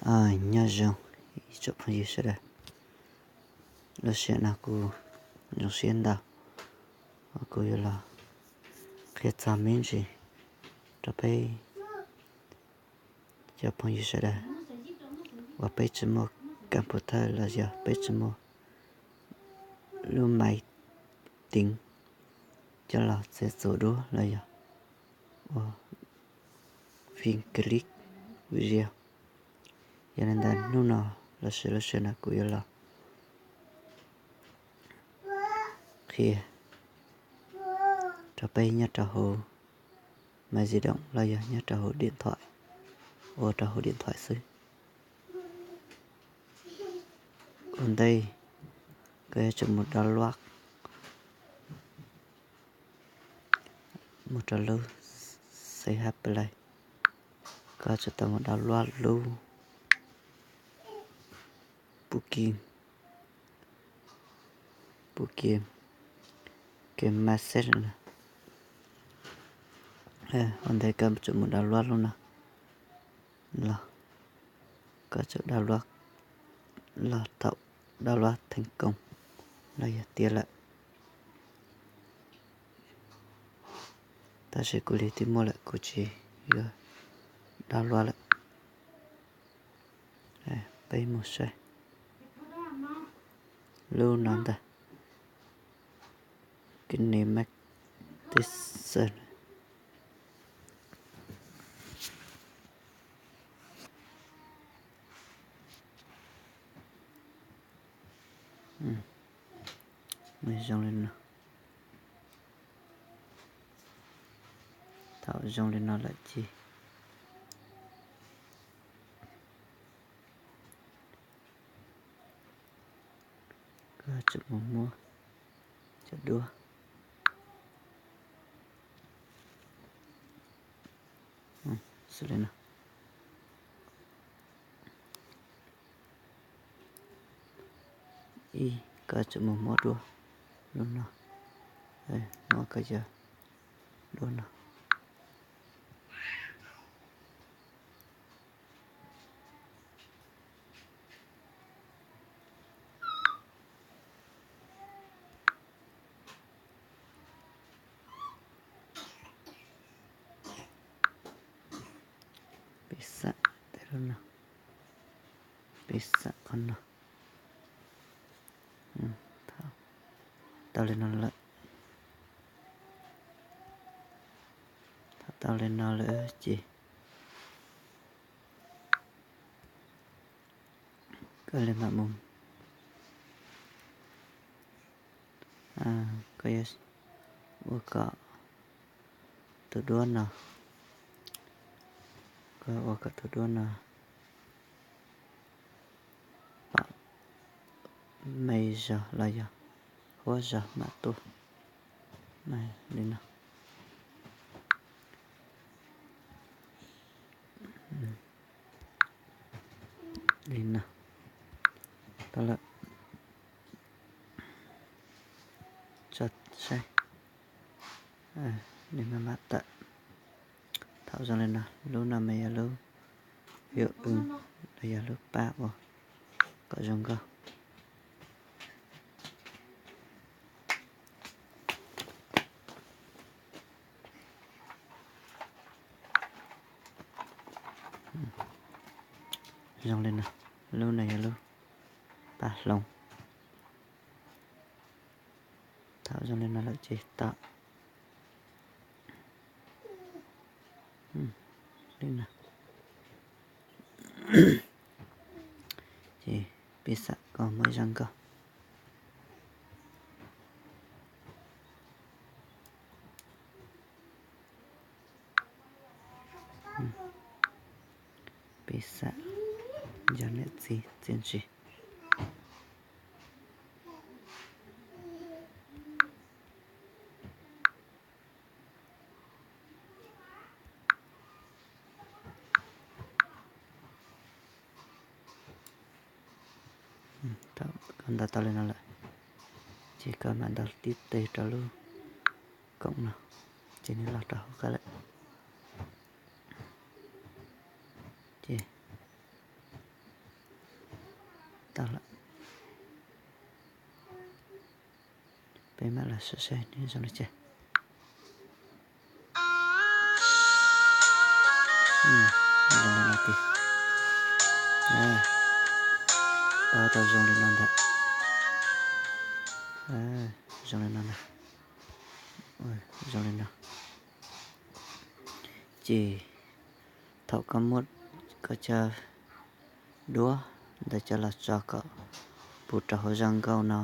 Nyob zoo ib tsoom phooj ywg sawv daws, lub sij hawm no kuv zoo siab ntau uas kuv yuav los qhia txog me ntsis rau peb cov phooj ywg sawv daws uas peb tsis muaj kam pus thawj los yog peb tsis muaj lub maiv teev coj los txiav txuas duab los yog ua fij clip video. Yog li ntawd hnub no los sis lub sij hawm no kuv yuav los qhia rau peb nyob rau hauv maiv di động los yog nyob rau hauv điện thoại, ua rau hauv điện thoại xwb. Ua ntej koj yuav tsum mus download, mus rau lub C H Play, koj tsum tau mus download lub Pukim, Pukim, Game Master no. Ua ntej koj tsum mus download lub no los koj tsum download los thaum download thành công los yog tiav lawm. Tab sis kuv li twb muaj lawm, kuv tsis yuav download lawm. Peb mus saib lub no ntag, Kine Master. Nws zoo li no. Thaum zoo li no lawm ces koj tsum mus muab cov duab xws li no. Ib, koj tsum mus muab duab lub no, muab koj cov duab no. Piv xam tej lub no, piv xam qhov no. Tau li no lawm. Thaum tau li no lawm ces koj li mam mus, koj yuav ua kom tus duab no, koj ua kom tus duab no pom me zog los yog huab zog mam tuaj li no. Li no. Tau lawm. Tso saib. Li no mam tawm. Thaum zoo li no, lub no mas yog lub hiệu ứng, los yog lub pab ua kom zoo nkauj. Zoo li no, lub no yog lub pab hloov. Thaum zoo li no lawm ces tau. Li no. Ces piv xam koj muaj ib zaj nkauj. Piv xam yog niam txiv txiaj ntsig. Koj ntaus tau li no lawm ces koj mam ntaus tib teg rau lub koom no ces nws los rau hauv koj lawm. Ces tau lawm. Peb mam los saib saib nws zoo li cas. Zoo li no tiag. Pab tau zoo li no ntag. Zoo li no ntag. Zoo li no. Ces thaum koj muab koj cov duab ntawd coj los tso kom puv rau hauv zaj nkauj no.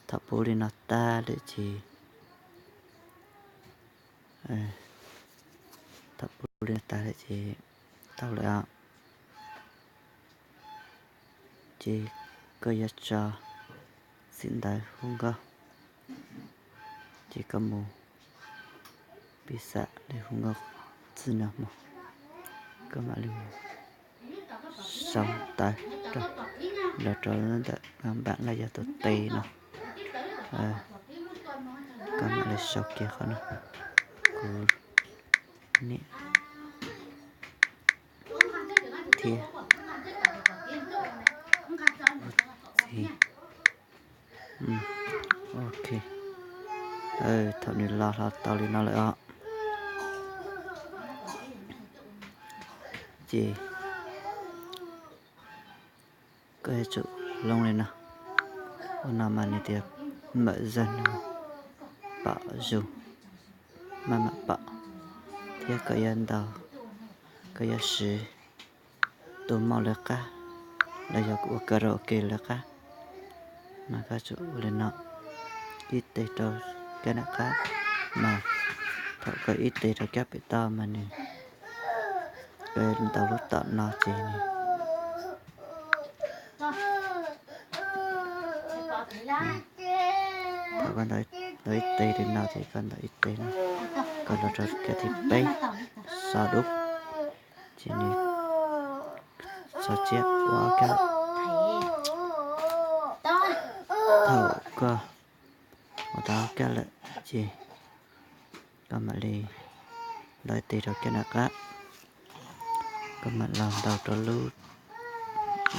Thaum puv li no tag lawm ces, thaum puv li no tag lawm ces tau lawm. Ces koj yuav tso xim ntawv hu nkauj, ces koj mus piv xam li hu nkauj txij no mus, koj mam li mus sau ntawv los rau ntawm npam los yog tus tes no. Koj mam li sau kiag qhov no, kuv niam thiab txiv. Ok, thaum nws los hlo tau li no lawm os, ces koj yuav tsum looj li no. Ua no mas nws tias mawm zog nws pom zoo, maj mam pom, thiab koj yuav ntaus, koj yuav siv tus mob lawv qab los yog ua karaoke lawv qab, mas koj tsum ua li no, ib teg rau kab nram qab, mas thaum koj ib teg rau kab pem toj mas nws, koj ntaus lub tom no ces nws, thaum koj ntaus ib teg li no ces koj ntaus ib teg no, koj los rau kab thib peb, so dub, ces nws tso tsiab ua ob kab. Thaum koj ua tau ob kab lawm ces koj mam li ntaus ib teg rau kab nram qab, koj mam los ntaus rau lub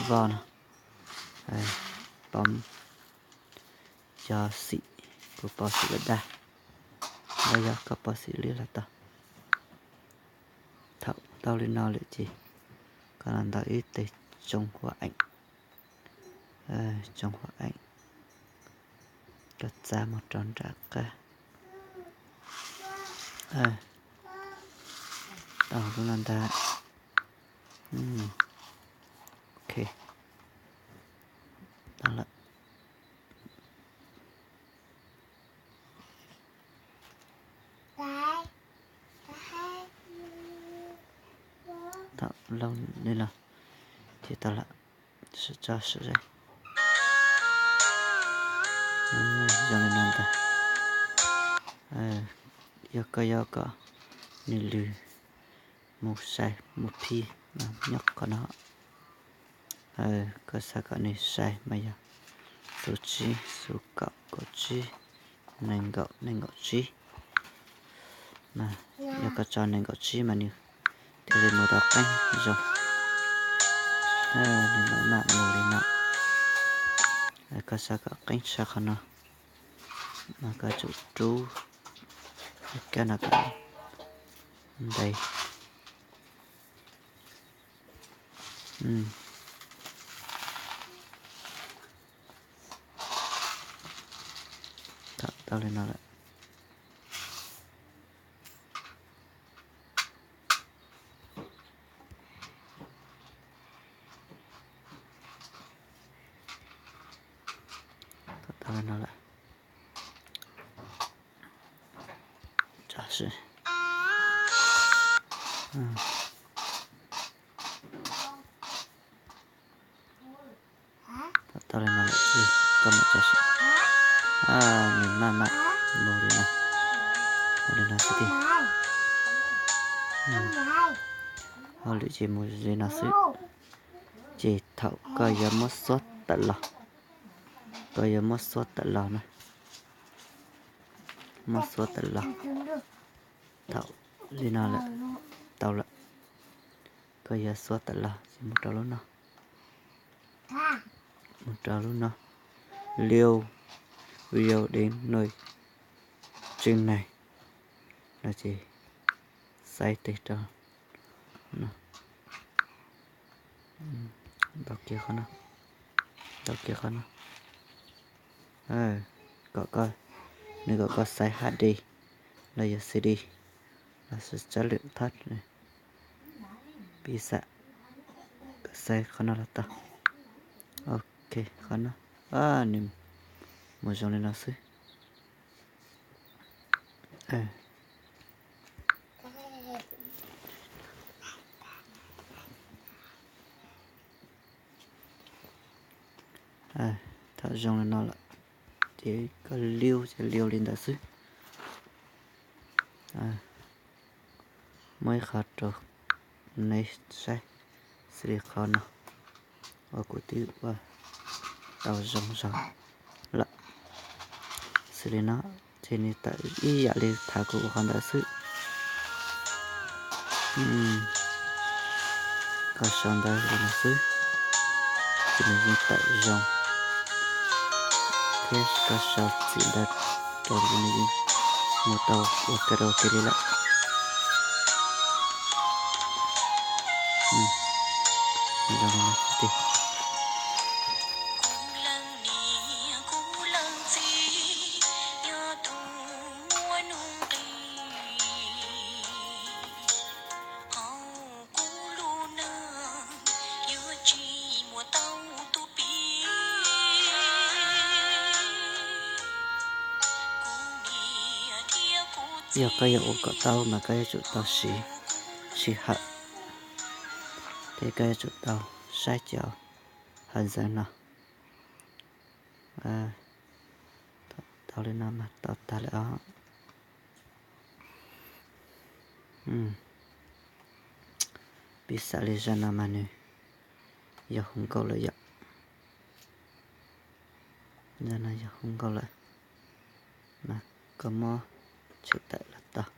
voj no, pom cov xim, kuv pom xim daj daj, los yog koj pom xim liab los tau. Thaum tau li no lawm ces koj los ntaus ib teg tsoo huam eem, tsoo huam eem, koj txav mus rau nram qab. Tau lub no ntag. Ok, tau lawm. Thaum looj li no ces tau lawm. Tso saib, zoo li no ntag. Yog koj yuav kom nws lwg mus sai mus phij mas nyob qhov no. Koj xav kom nws sai mas yog xu tsib, xu kaum, kaum tsib, nees nkaum, nees nkaum tsib. Mas yog koj tso nees nkaum tsib mas nws thiaj li mus tau qeeb zoo. Nws mam maj mus li no. Koj xav kom qeeb tshaj qhov no mas koj tsum rub kab no kom ntev. Tau li no lawm. Tau li no lawm. Tso saib. Tau li no lawm ces koj mam tso saib. Nws maj mam mus li no, mus li no xwb tiag. Hauj lwm ces mus li no xwb. Ces thaum koj yuav muab xuab tawm los, koj yuav muab xuab tawm los na, muab xuab tawm los. Thaum li no lawm, tau lawm, koj yuav xuab tawm los ces mus rau lub no. Mus rau lub no, liu video đến nơi trên này, no ces xaiv tes rau no, ntau kiag qhov no, ntau kiag qhov no, kom koj, nws kom koj xaiv H D los yog C D los xaiv chất lượng thấp, piv xam koj xaiv qhov no los tau. Ok, qhov no, nws mus zoo li no xwb. Thaum zoo li no lawm ces koj liu ces liu li ntawd xwb. Muaj ib qho rau neb saib, xws li qhov no uas kuv twb ua tau zoo zog lawm. Xws li no ces nws tawm ib yam li thaum kuv ua qhov ntawd xwb. Koj sau ntawv li no xwb, ces nws yeej tawm zoo, thiab koj sau txim ntawv rau ces nws yeej mus tau ua karaoke li lawm. Zoo li no xwb tiag. Yog koj yuav ua kom tau mas koj yuav tsum tau siv sij hawm, thiab koj yuav tsum tau saib cov hom ntxawv no. Tau li no mas tau tag lawm os. Piv xam li zaj no mas nws yog hu nkauj lawm yom. Zaj no yog hu nkauj lawm, mas koj muab tshem tawm los tau.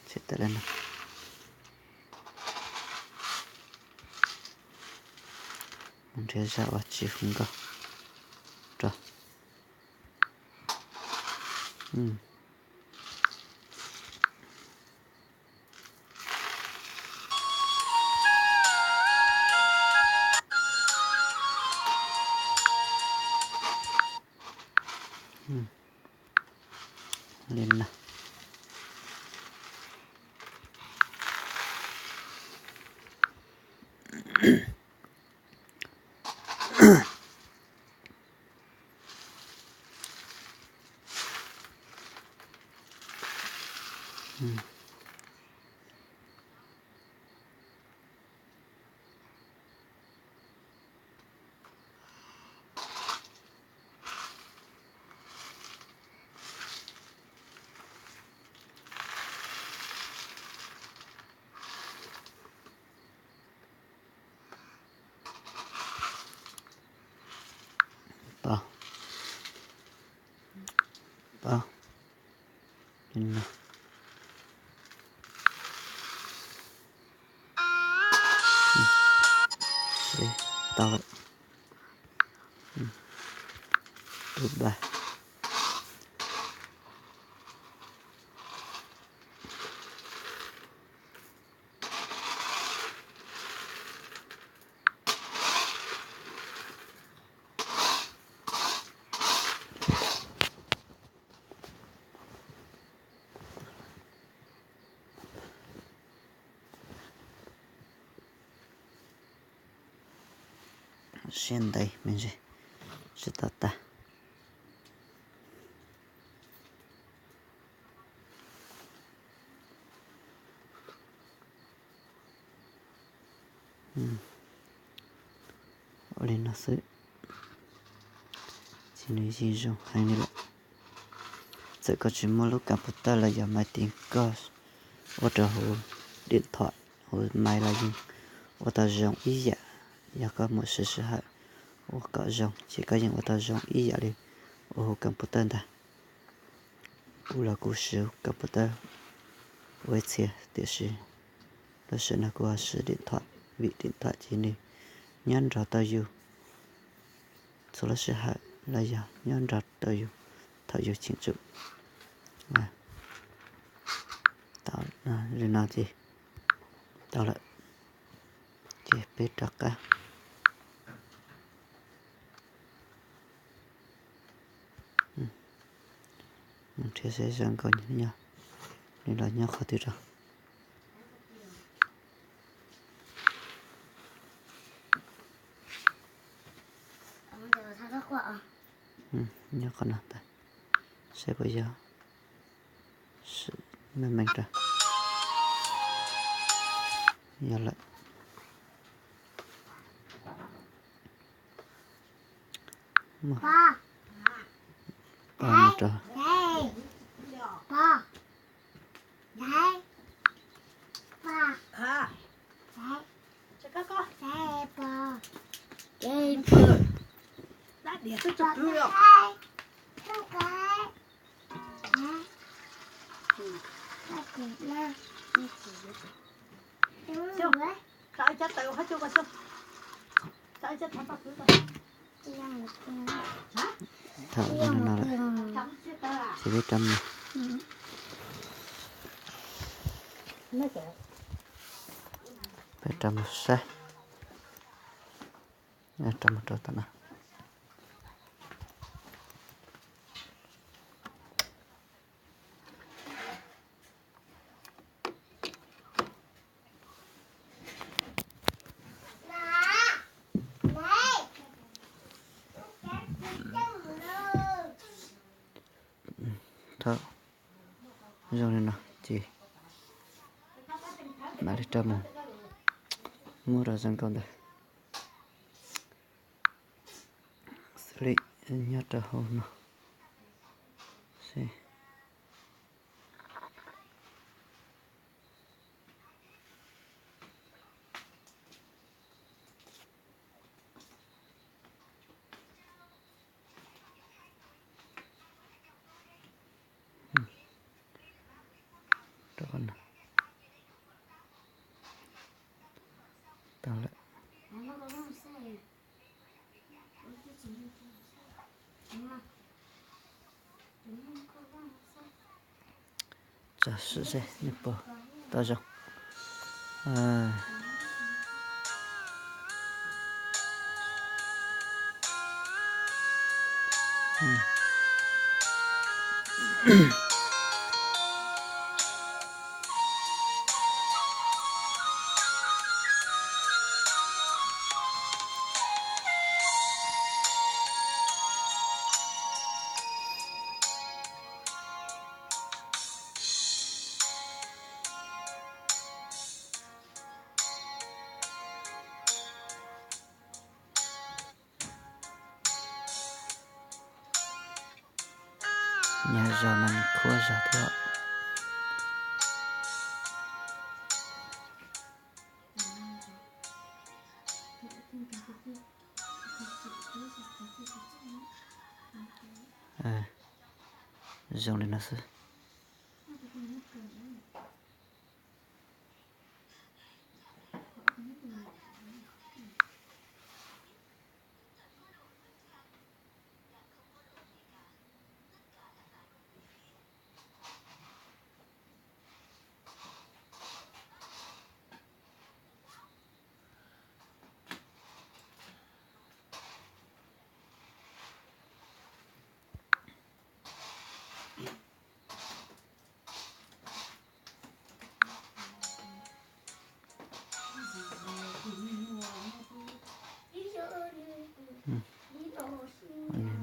Tshem tawm li no. Mus nrhiav zaj uas tsis hu nkauj rau. Li no. Tau, tau, li no. Tau lawm. Tus ba. Siab ntev me ntsis, tsis tau tag. Ua li no xwb, ces nws yeej zoo heev li lawm. Txawm koj tsis muaj lub kas pus tawj los yog maiv tis, koj ua rau hauv diam thom, hauv maiv los yeej ua tau zoo ib yam. Yog koj muaj siv sij hawm ua kom zoo ces koj yeej ua tau zoo ib yam li ua hauv kas pus tawj ntag. Kuv los kuv siv kas pus tawj ua ib txhia, tiam sis lub sij hawm no kuv ho siv điện thoại, vim điện thoại ces nws nyob nrog tau yus txhua lub sij hawm los yog nyob nrog tau yus thaum yus cheem tsum. Tau, li no ces tau lawm, ces peb rov qab mus nrhiav seb zoo nkauj nyob, nws los nyob qhov twg rau. Nyob qhov no ntag, seb puas yog, meej meej rau. Yog lawm. Mus rau Thaum no lawm, ces peb rov mus, peb rov mus saib, rov mus rau tom no. Thaum zoo li no ces mam li rov mus muab rau zoo nkauj ntawd. Xws li nyob rau hauv no seb. Tau lawm. Tso sim seb nws puas tau zoo. Nyob zoo no nws khuab zog thiab. Zoo li no xwb.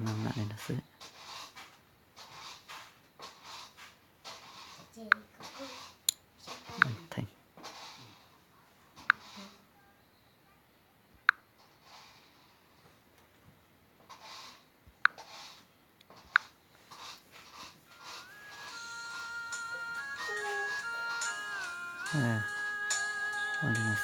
Mam mam li no xwb.